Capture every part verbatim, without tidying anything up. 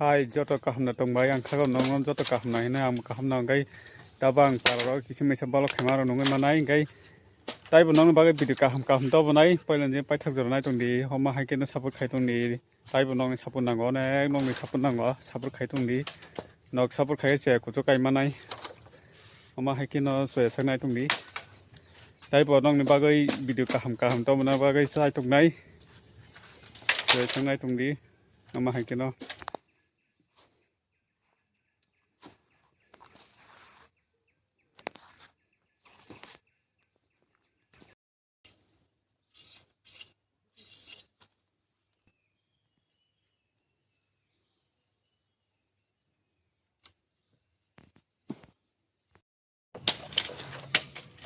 Hai, joto kaham no tong bai, ang khago nong joto kaham no hinwi ang kaham no hwnkhe, tabo ang para rok kisa misa bolok khaima rok nungwi manai hwnkhe, taibo nongni bagwi video kaham kaham to bonai, poilani je paithak jora nai tong di, omo hai khe no support khai tong di, taibo nongni support nango, onek nongni support nango, support khai tong di, nok support khai se kuchuk kai manai, omo hai khe no soya sak nai tong di, taibo nongni bagwi video kaham kaham to bona bagwi chai tong nai, soya sak nai tong di. Ama hai khe no.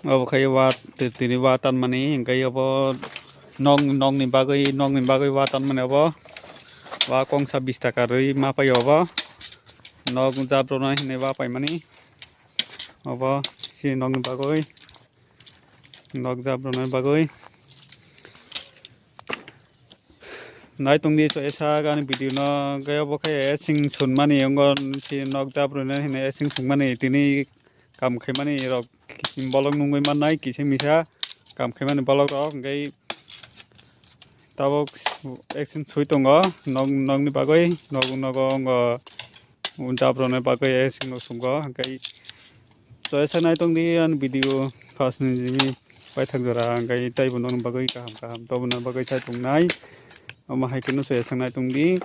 Obo khai wa, ti-, tini wa tanmani, hingke obo nok, nokni bagwi, nokni bagwi wa tanmani obo. Wa kongsa bish taka rwi ma pai obo. Nok jabro no hinwi wa paimani. Obo si nokni bagwi. Nok jabro no bagwi. Nai tongdi so esa gani video no, hingke obo khe esing sunmani, ongo si nok jabro no hinwi esing sunmani, tini kam khaimani rok bolok nungwi mannai kisa misa kam khaimani bolok rok, hingke tabok action sui tongo nok, nokni bagwi nok, nogo ongo jabro ni bagwi action no sungo, hingke choi sanai tongdi ani video first ni jimi paithak jora, hingke taibo nokni bagwi kaham kaham toboni bagwi chai tongnai, omo hai kheno choi sanai tongdi.